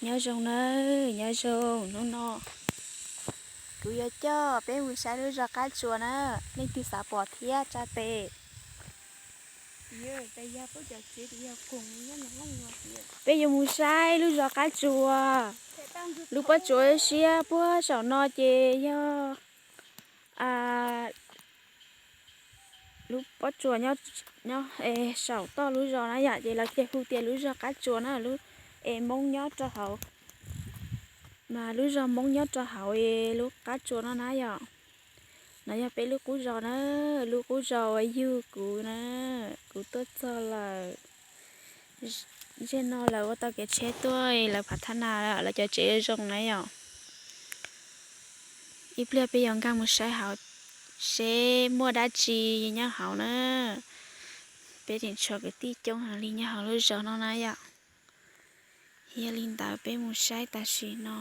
Nyob zoo nawb, nyob zoo, hnub no kuv yuav coj peb mus saib lub zos Qab Tsuas na, leej twg xav pom thiab tsa tes. Peb yuav mus saib lub zos Qab Tsuas. Lub pob tsuas siab puag saum no ces yog lub pob tsuas nyob saum toj lub zos na yom, ces lawv thiaj hu tias lub zos Qab Tsuas na, lub es Hmoob nyob rau hauv, mas lub zos Hmoob nyob rau hauv es lub Qab Tsuas no na yom. No yog peb lub qub zos na, lub qub zos uas yug kuv na, kuv tuaj txog lawm. Zej no lawv ua tau kev tsheb tuaj, lawv phav thab nas, lawv cov tsev zoo na yom. Ib pliag peb yuav nkag mus saib hauv seb muaj dab tsi nyob hauv na. Peb tseem tshuav kwv tij coob heev li nyob hauv lub zos no na yom. Yog li ntawd peb mus saib tam sim no.